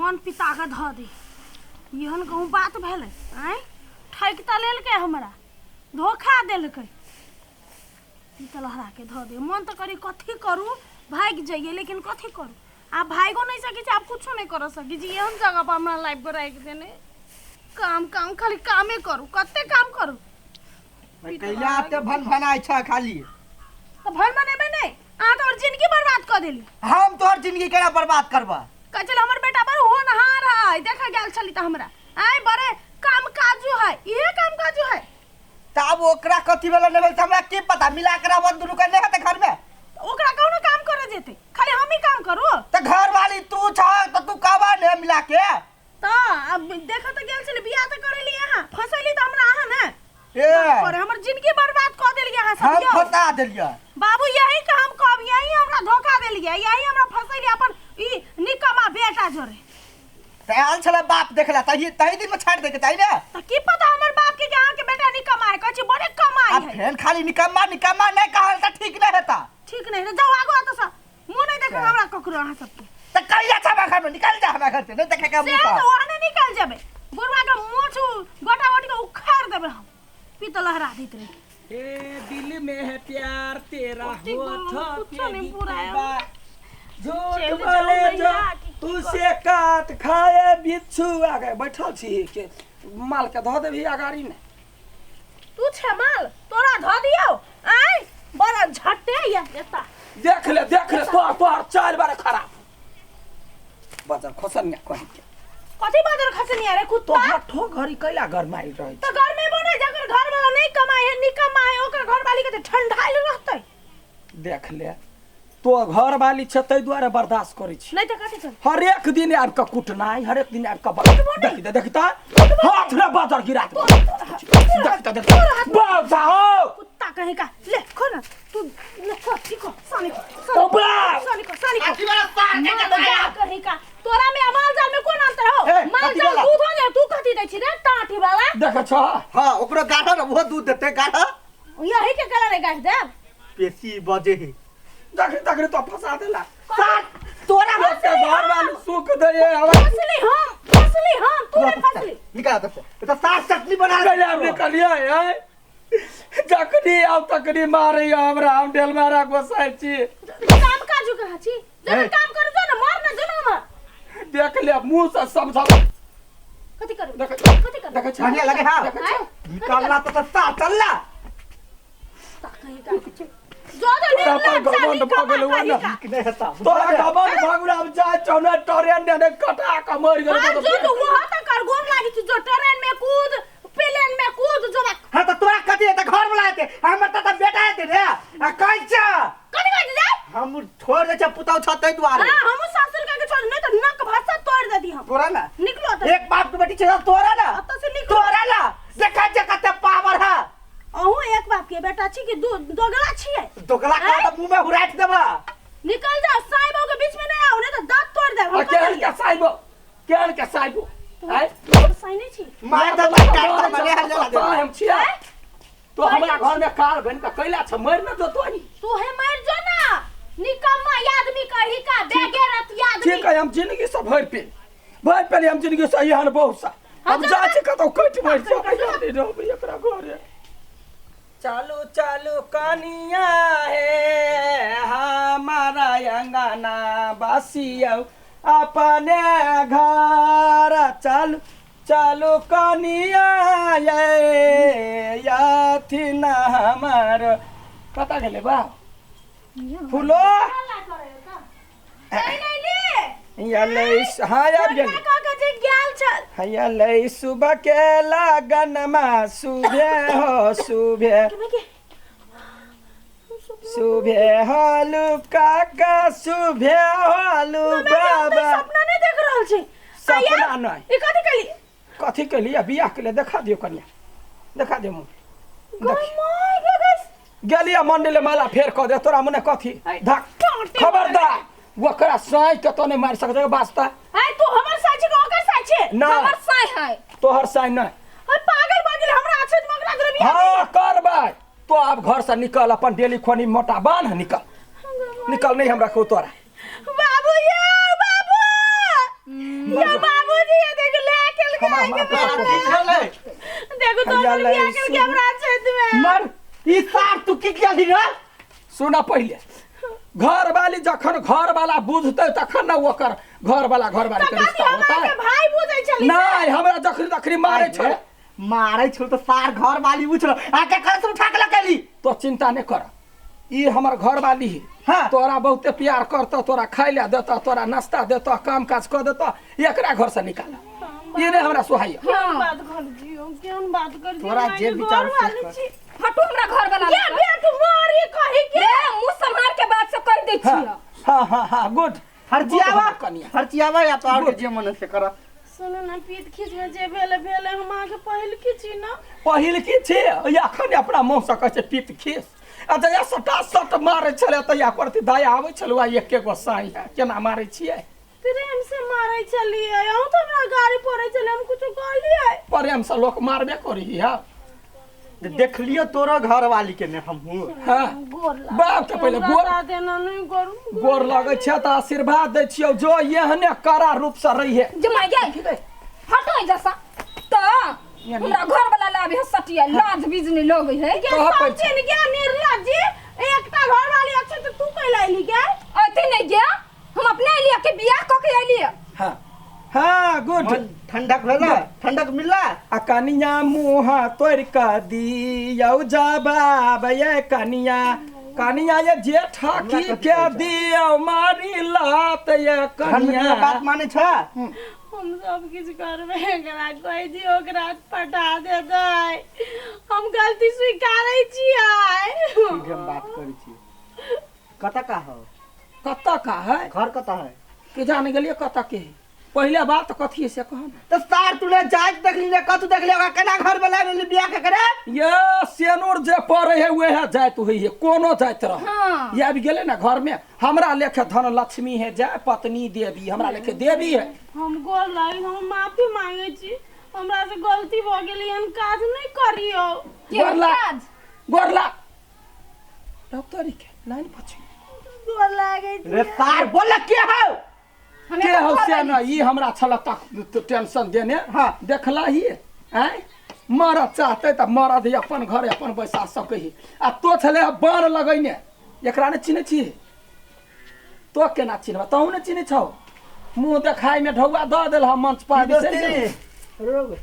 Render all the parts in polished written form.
मन पिता के धऽ दे। एहन कहूँ बात भेलै? आँय, ठकि तऽ लेलकै, हमरा धोखा देलकै। ई तऽ लहरा के धऽ दे। मन तऽ करी कथी करू, भागि जइए, लेकिन कथी करू? आब भागिओ नहि सकै छी, आब कुछो नहि करऽ सकै छी। एहन जगह पर हमरा लाइफ के राखि देने। काम काम, खाली कामे करू, कते काम करू। कैला एते भन भनाइ छ खाली? तऽ भन बनेबै नहि? अहाँ तऽ हमर जिंदगी बर्बाद कऽ देली। हम तोहर जिंदगी केना बर्बाद करबा? कहै छलै हमर बेटा बड़ होनहार है, देखऽ गेल छली तऽ हमरा आइ बड़े काम काजू है। इहे काम काजू है? तऽ आब ओकरा कथी भेलै नहि भेलै तऽ हमरा की पता। मिला के रावण दुनू के नहि हेतै घर में? तऽ ओकरा कहू ने काम करे जेतै, खाली हमही काम करू? तऽ घर वाली तू छ तऽ तू कहबा ने मिला के। तऽ आब देखऽ तऽ गेल छली, बियाह तऽ करेली अहाँ, फसैली तऽ हमरा अहाँ ने। ए करे हमर जिंदगी बर्बाद कऽ देलियै अहाँ सब। हम यौ फंसा देलियै बाबू, यही के हम कहब, यही हमरा धोखा देलियै, यही हमरा फसैली अपन ई निकम्मा बेटा जोरे। तऽ आयल छलै बाप देखला तही तही दिन में छाड़ि दैके चाही ने। तऽ की पता हमर बाप के कि अहाँके बेटा निकम्मा है? कहै छी बड़े कमाई आ है। फेर खाली निकम्मा निकम्मा नहि कहल तऽ ठीक नहि हेता। ठीक नहीं है, जाओ आगू आतो सा, मुँह नहीं देखो हमरा ककरो अहाँ सबके। तऽ कहिया छ हमरा घर में? निकल जा हमरा घर से, नहीं देखे के से मुँह तऽ पर। ओहने निकल जेबै, बुढ़वा के मोछ गोटा गोटी के उखाड़ देबै हम। पी तऽ लहरा दैत रहे। ए दिल में है प्यार तेरा ओते होठ गाँव कुछो पे नहीं पूरा है। गिरवा। झूठ चलि जाउ बोले जो भैया, कि की उसे काट खाए बिच्छू आ गए। बैठल छी के माल के धऽ देबही अगाड़ी ने? तू छे माल, तोरा धऽ दियौ? आय बड़ा झट्टे या एता। देख ले, देख ले, तोहर तोहर चारि बार खराब बजर खोसन ने कहीं के। कथी बाजर खसनी रे कुत्ता? तोहर ठो घड़ी कैला गरमाइल रहै? तऽ घर में बने जकर घर वाला नहीं कमाए है, निकम्मा है, ओकर घर वाली के तऽ ठंडाइल रहतै। देख ले, तो घर वाली छै ताहि दुआरे बर्दाश्त करै छी। नहीं तऽ कथी चल? हरेक दिन आबि कऽ कुटनाइ, हरेक दिन आबि कऽ देखी तऽ, देखी तऽ, हाथ ने बाजर गिरा दे। देखी तऽ, देखी तऽ, बाप जाओ कुत्ता कहीं का, ले खो ना तू, ले खो, ठीक हो, सानी खो। ओ बाप! सानी खो, सानी खो। अथी वाला सार के माल जाल कहीं का, तोरा में आ माल जाल में कोन अंतर हो? ए, माल कथी जाल वाला? दूध हो जाए, तू कथी दै छी रे टाटी वाला? देख छ। हाँ, ओकरो गाढ़ा ने, ओहो दूध देतै गाढ़ा। यही के कलर है, गाछ देब। बेसी बजे है। देख देख रे, तो फंसा देला। सार तोरा। के घर वाली सुख दे हमरा। फसली हम, फसली हम, तू नहीं फसली। निकाल दे से तो साग चटनी बना कैला हम निकलिए है? जखनी आब तखनी मारे हमरा, हम ढेल मारा गोसाइ छी। काम काजू कहाँ छी? जब ए। काम करू जो ना, मर ना जो ना हमर। देख ले, मुंह से समझा। कथी करू? देख। कथी करू? देख छ। बढ़िया लगे। हाँ। देख छ। आँय? निकालना तो सस्ता चलला। कहीं का जो जो तोरा पर निर्लज्ज घमंड भऽ गेलौ निकम्मा ने। कहीं का। नहीं हेता। तोरा घमंड भऽ गेलौ, हम जाइ छौ ने ट्रेन ने कटा कऽ मरि गेलौ। हाँ, जो जो वहाँ तक कर गोर लागी छी, जो ट्रेन में कूद, प्लेन में कूद जो बा। हाँ तो तोरा कथी हेतै? घर वाला हेतै, हमर तऽ बेटा हेतै रे। आ कहै छ कथी कहै छी रे? हम छोड़ दै छै पुतहु छ ताहि दुआरे। हाँ, हमहूँ सासुर के छोड़, नहीं तो नक भाषा तोड़ दे दी हम। तोरा ना निकलो एतऽ से। एक बाप के बेटी छै तोरा ना। एतऽ से निकलो। तोरा ना देखै छै कते पावर है। अहूँ एक बाप के बेटा छी कि दू दोगला छियै? दोगला का तऽ मुंह में हुराटि देबा। निकल जाओ, साहिबो के बीच में नहीं आओ, नहीं तो दांत तोड़ देब हम। केहन के साइबो, केहन के साइबो आय? साई नहीं छी। मार दे, काट दे, मने हल जला दे। हम छियै तो हमरा घर में काल बन के कैला छ? मरि न जो तोनी। तू हे मर जो ना, निकम्मा आदमी कही का, बेगैरत आदमी। ठीक है, हम जिंदगी से भरि पेल, भरि पेल हम जिंदगी से एहन बहुत सा हम जा छी कतौ कटि मरि जाबै, हम नहि रहबै एकरा घरे। चालू चालू कनिया हे हमारा अंगना बासियौ अपने घर, चालू चालू कनिया ये याथि न हमार। कतऽ गेलै बा फूलो? हल्ला करे त नहीं नहीं ले यलै। हाँ, आबि गेलै। कह के जे गेल छल। हैया लै, सुबह के लगनमा सुबह हो सुबह के सुबह होलू काका, सुबह होलू बाबा। सपना नहीं देख रहल छी? सपना नहि। ई कथी कहली? कथी केली? बियाह के लिए देखा दियौ कनिया, देखा दियौ मुँह देखी। My goodness. गेलियै मंडिल माला फेर कऽ दे तोरा मने कथी धक। टाँटे। खबरदार, ओकरा साँइ के तो नहि मारि सकतै वास्ता। आय, तू हमर साई छी कि ओकर साई छी? ना। हमर साई है। तोहर साँइ नहि। अरे पागल भऽ गेल, हमरा अच्छे मगरा द्रव्य। हाँ करबै तो आब घर से निकल, अपन डेली खोनी मोटा बान्ह, निकल निकल, नहीं हम रखू तोरा। बाबू ये बाबू, यो बाबूजी ये देख ले केल के हमरा आइ के माफ कर। बेर की भेलै देखो तो हैया ले, बियाह केल के हमरा छेद में मर ई सार तू की केली रे सुन पहिले घर वाली जखन घर वाला बुझतै तखन ने ओकर घर वाला घर वाली के कथी रिश्ता हमरा होतै के भाई बुझै छली नहीं हमरा जखनी तखनी मारे छै मारै छौ तऽ सार घर वाली उछल आ के कर से उठा के लकेली तो चिंता नहीं कर ई हमर घर वाली है हाँ। तोरा बहुते प्यार करता तोरा खाइ ला देता तोरा नाश्ता देता काम काज कर देता एकरा घर से निकाल ये नहीं हमरा सोहाइया केहन बात कर जियो केहन बात कर जियो तोरा जे विचार से कर। हटू हमरा घर वाला ये बेट मारी कही के ले मुंह संभाल के बात सब कर दै हाँ छियै हाँ हाँ हाँ गुड फर्जियावा कनिया। फर्जियावा या तो और जे मन से कर सुनू ना पीत खींच में जे भेले भेले हम अहाँके पहिल की छी ना पहिल की छे अखन अपना मुँह से कहै छै पीत खीस आ जहिया सटा सट मारै छलै तहिया प्रति दया आबै छलौ आ एके गो साँइ केना मारै छियै प्रेम से मारै छलियै अहूँ तऽ हमरा गाड़ी पड़ै छलै हम कुछो कहलियै प्रेम से लोक मारबे करी है देखलियो तोरो घर वाली के ने हमहूँ हाँ गोर लाग बाप के पहिले गोर हमरा देना नहि करू गोर लगै छै तऽ आशीर्वाद दै छियौ जो एहने कड़ा रूप से रहिहे जमाई गई हटो जैसा तो हमरा घर वाला लाभ है सटिया लाज बीज नहीं लोग है के कह सब पर चिन्ह गया निर्लज जी एकटा घर वाली अछि तऽ तू कैला अयली गे अथी नहीं गया हम अपने लिए के बियाह क के अलिए हाँ हाँ गुड मन ठंडक भेला ठंडक मिलला आ कनिया मुँह तोड़ कऽ दियौ जवाब ये कनिया कनिया ये जेठा की के दियौ मारी लात ये घर में कनिया तोरा बात माने छ हम सब किछु करबै एकरा कहि दियौ ओकरा पटा देतै हम गलती स्वीकारै छियै सीधे हम बात करै छी कतऽ का हो कतऽ का है घर कतऽ है के जान गेलियै कतऽ के है पहिले बात कथी है से कह ने तऽ सार तूने जाइत देखली ने कतू देखली ओकरा केना घर में लाबि लेली बियाह के करे ये सेनुर जे पड़े है वह जाइत हुई है कोनो जाइत रह हाँ। ये आबि गेलै ने घर में हमरा लेखे धन लक्ष्मी है जय पत्नी देवी हमरा लेखे देवी है हम गोर लागि हम माफी मांगे छी हमरा से गलती भऽ गेलै एहन काज नहि करियौ के गोर लाग काज गोर लाग डॉक्टरी के लाइन पर छी गोर लागै छी रे सार बोल के हो हम के एकर हौ घर से वाली न ई हमरा छल तक टेंशन देने हाँ। देखला ही आँय मरद चाहते तऽ मरद ही अपन घर अपन बैसा सकै ही आ तो छलै बाण लगैने एकरा नहि चिन्है छी तो केना चिन्हबा तहूँ नहि चिन्है छौ मुँह देखाइमे ढौआ दऽ देल हम मंच पर बिसरि गेलौ। रोग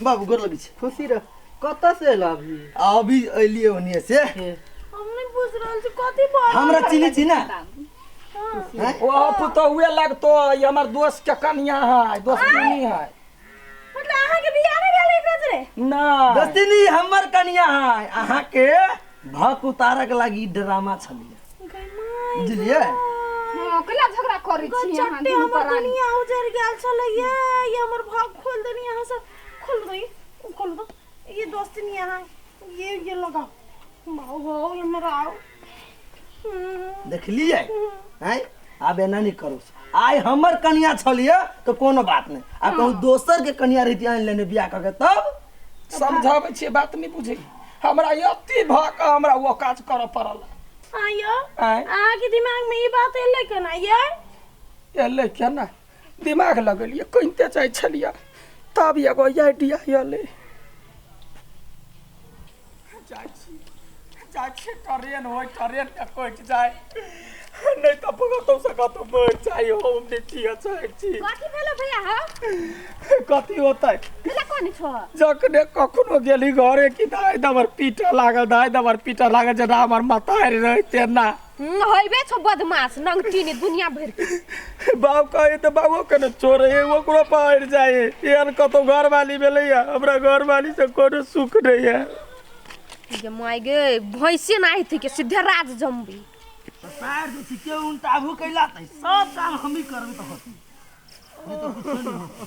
बाबू गोर लगै छै खुशी रह कतऽ से एल अभी अभी अलियै ओनिए से हम नहि बुझि रहल छी कथी भऽ रहल हमरा चिन्है छी ने ओ पुतहुए लगतो ई हमर दोस्त के कनिया है दोस्तिनी है मतलब अहाँके बियाह नहि भेल एकरा से ना दोस्तिनी हमर कनिया है अहाँके भक उतारक लागी ड्रामा छलियै गै माय बुझलियै हाँ, कैला झगड़ा करै छी अहाँ चट्टे दुनू हमर प्राणी? दुनिया उजड़ गेल छलै ये ये हमर भाग खोल देनी यहाँ से खोल दो ये खोल दो ये दोस्त नहीं यहाँ ये लगाओ भाव भाव ये मेरा आओ देखलियै आँय आब एना नहि करू आइ हमर कनिया छलियै तऽ कोनो बात नहि आ कहूँ दोसर के कनिया रहिती आनि लेने बियाह कऽ के तब समझाबै छियै बात नहि बुझै हमरा अति भऽ कऽ हमरा ओ काज करऽ पड़ल आयो आँय अहाँके दिमाग में ई बात एलै केना ये एलै केना दिमाग लगेलियै कनिते जाइ छलियै तब एगो आइडिया एलै जाइ छी जाइ छी ट्रेन होइ ट्रेन मे कटि जाय नहि तऽ कतौ से कतौ मरि जाइ हम नहि जियऽ चाहै छी कथी भेलो भैया हौ कथी होतै कैला कोन छो जखने कखनो गेली घरे कि दाइ दबर पीटऽ लागल दाइ दबर पीटऽ लागल जेना हमर मतारि रहै तेना होइबे छो बदमाश नंगटी ने दुनिया भर के बाप कहे तऽ बाबो के ने छोड़े ओकरो पहर जाए एहन कतौ घरवाली भेलैया हमरा घरवाली से कोनो सुख नहीं है गे माय गे भैंसे ना हेतै के सीधे राज जमबी पैर जे छै केओ उनटाबू कैला तऽ सब काम हमही करबै तऽ होतै नहि तऽ कुछो नहि होतै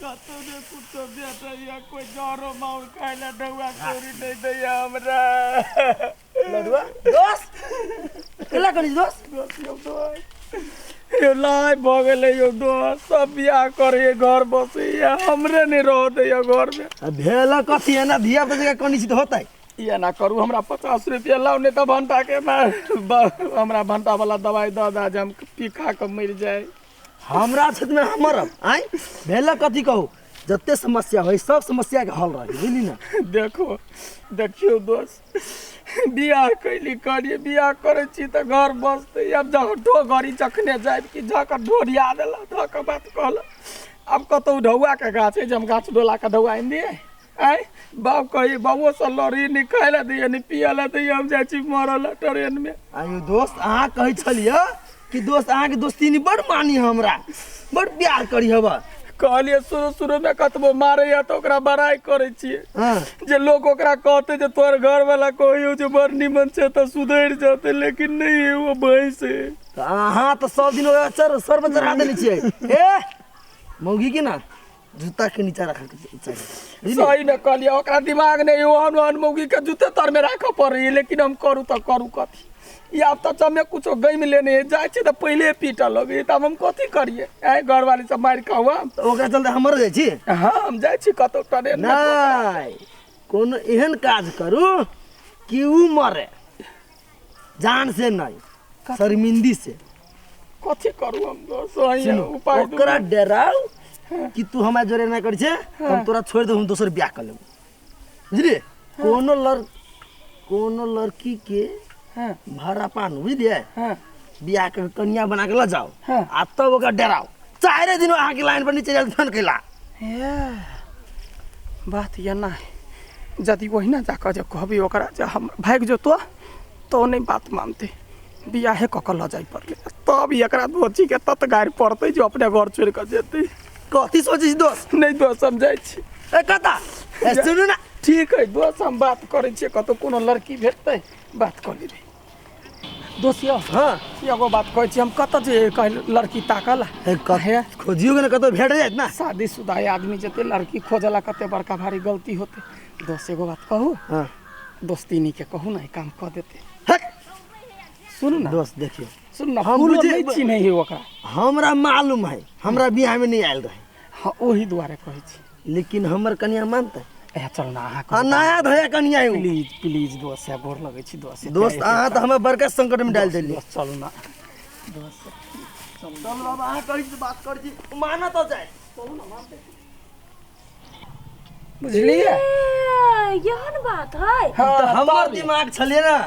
कतौ ने कुछो भेटैया कोई जरो माउर खाय ला डौआ कौड़ी नहीं दैया हमरा लडुआ दोस्त केला करी दोस्त यो लाइ भऽ गेलै यौ दोस्त सब बियाह करैए घर बसैया हमरे नहि रहऽ दैया घरमे आ भेल कथी एना धिया पुता जकाँ कनी छी तऽ होतै ई एना करू हमरा 50 रुपया लाउ नहि तऽ भण्टाके हमरा भण्टावला दवाइ दऽ दए जे हम पी खा कऽ मरि जाय हमरा क्षेत्रमे अहाँ मरब आँय भेल कथी कहू जते समस्या होइ सब समस्या के हल रही बुझली ना। देखो देखियो दोस्त, बियाह कैली करिए, बियाह करै छी तऽ घर बसतै। आब जहाँ ढो घड़ी जखने जायब कि झक ढोरिया देला धक बात कहल। आब कतहु ढौआ के गाछ है जे हम गाछ डोला के ढौआ आनि दियै? आँय बाप कही बाबो से लड़ी नहि खाय लए दैया नहि पियै लए दैया, हम जाइ छी मरऽ लए ट्रेन में। आयो दोस्त, अहाँ कहै छलियै कि दोस्त अहाँके दोस्ती बड़ मानी, हमरा बड़ प्यार करी हब। कहलियै शुरू शुरू में कतबो मारैया तऽ ओकरा बड़ाइ करै छियै। हाँ। जे लोक ओकरा कहतै जे तोहर घरवाला कहियो जे बड़ निमन छै तऽ सुधरि जेतै, लेकिन नहि, ओ भैंस है। तऽ अहाँ तऽ सब दिन ओकरा चर सर पर चढ़ा देने छियै। ए मौगी के ना जूता के नीचा रखा के चाही, बुझलियै? सही में कहलियै, ओकरा दिमाग नहि, ओहन ओहन मौगी के जूते तर में राखऽ पड़ैया, लेकिन हम करू तऽ करू कथी? ई आब तऽ जमे कुछो गमि लेने है, जाइ छियै तऽ पहिले पीटऽ लगैया, तऽ आब हम कथी करियै? आँय घरवाली सब मारि खाउ हम? तऽ ओकरा चलते हम मर जाइ छी। हाँ, हम जाइ छी कतौ ट्रेन में। नहि, कोनो एहन काज करू कि उ मरे जान से नहीं, शर्मिंदी से। कथी करू हम दोस्त? सही सुनू, उपाय दू। ओकरा डराउ कि तू हमरा जोरे ना करै छै, हम तोरा छोड़ि देब, हम दोसर बियाह कर लेब, बुझलियै? कोनो लड़ कोनो लड़की के भाड़ा पान, बुझलियै? बियाह के कनिया बना के लऽ जाओ। आ तब ओकरा डराउ, चारे दिन अहाँके लाइन पर नीचे जाके फोन कैला। हे, बात एना है, यदि ओहिना जाकऽ जे कहबै ओकरा जे हम भागि जेतो तऽ ओ नहि बात मानतै। बियाहे कऽ कऽ लऽ जाय पड़लै, तब एकरा दोषी के तत गारि पड़तै जे अपने घर छोड़ि कऽ जेतै। कथी सोचै छी दोस्त? नहि दोस्त, हम जाइ छी। ए कता? ए सुनू ना। ठीक है दोस्त, हम बात करै छियै, कतहु कोनो लड़की भेटतै बात कऽ लेबै। दोस्त यौ। हाँ। एगो बात कहै छी, हम कतऽ जे कहै लड़की ताकल ए हे खोजियो के ने कतौ भेट जायत ना। शादीशुदा आदमी जेतै लड़की खोजला, कते बड़का भारी गलती होतै। दोस्त, एगो बात कहू? हाँ। दोस्तीनी के कहू ना, ई काम कऽ देतै। हट। सुनू ना। दोस्त देखियौ। सुन ना। हम फूलो बुझे नहि चिन्है है ओकरा। हमरा मालूम है, हमरा बियाह में नहीं आयल रहे। हाँ, ओही दुआरे कहै छी। लेकिन हमर कनिया मानतै? ए चल ना अहाँ। आ नया धया कनिया है उ। प्लीज प्लीज दोस्त, से गोर लगै छी दोस्त। दोस्त, अहाँ तऽ हमरा बड़का संकट में डालि देलियै। दोस्त चलू ना दोस्त। चलू, अब अहाँ कहै छी बात करै छी, मानत तऽ जाय। बुझलियै? ए, एहन बात है? हाँ, तऽ हमर तब दिमाग छलियै ना।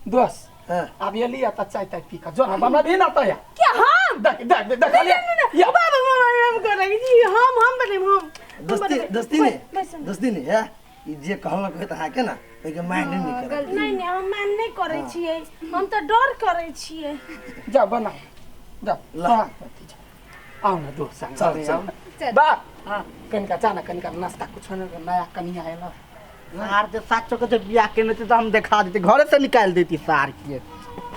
दोस्त। हाँ। आब एलियै तऽ चाय ताय पी कऽ जो ना, हमरा भी ना तया। क्या हम? देख देख देखलियै? नहीं, बाबा मामा हम करै जी, हम बनेब, हम दोस्ती बनेबै। दोस्ती नहीं। बैस, बैस। दोस्ती नहीं है, ई जे कहलक होइत अहाँके ना ओहिके माइंड नहि करब। नहीं नहीं, हम मान नहीं करै छियै, हम तऽ डर करै छियै। जा बना जा। ला। हाँ, आउ ना दोस्त संग चल, घरे चल। आउ ना बाप। हाँ, कनिका जा ना, कनिका नाश्ता कुछ ना, नया कनिया आयल। सार जे साचो के जे बियाह केने छै तऽ हम देखा देती, घरे से निकालि देती सार के।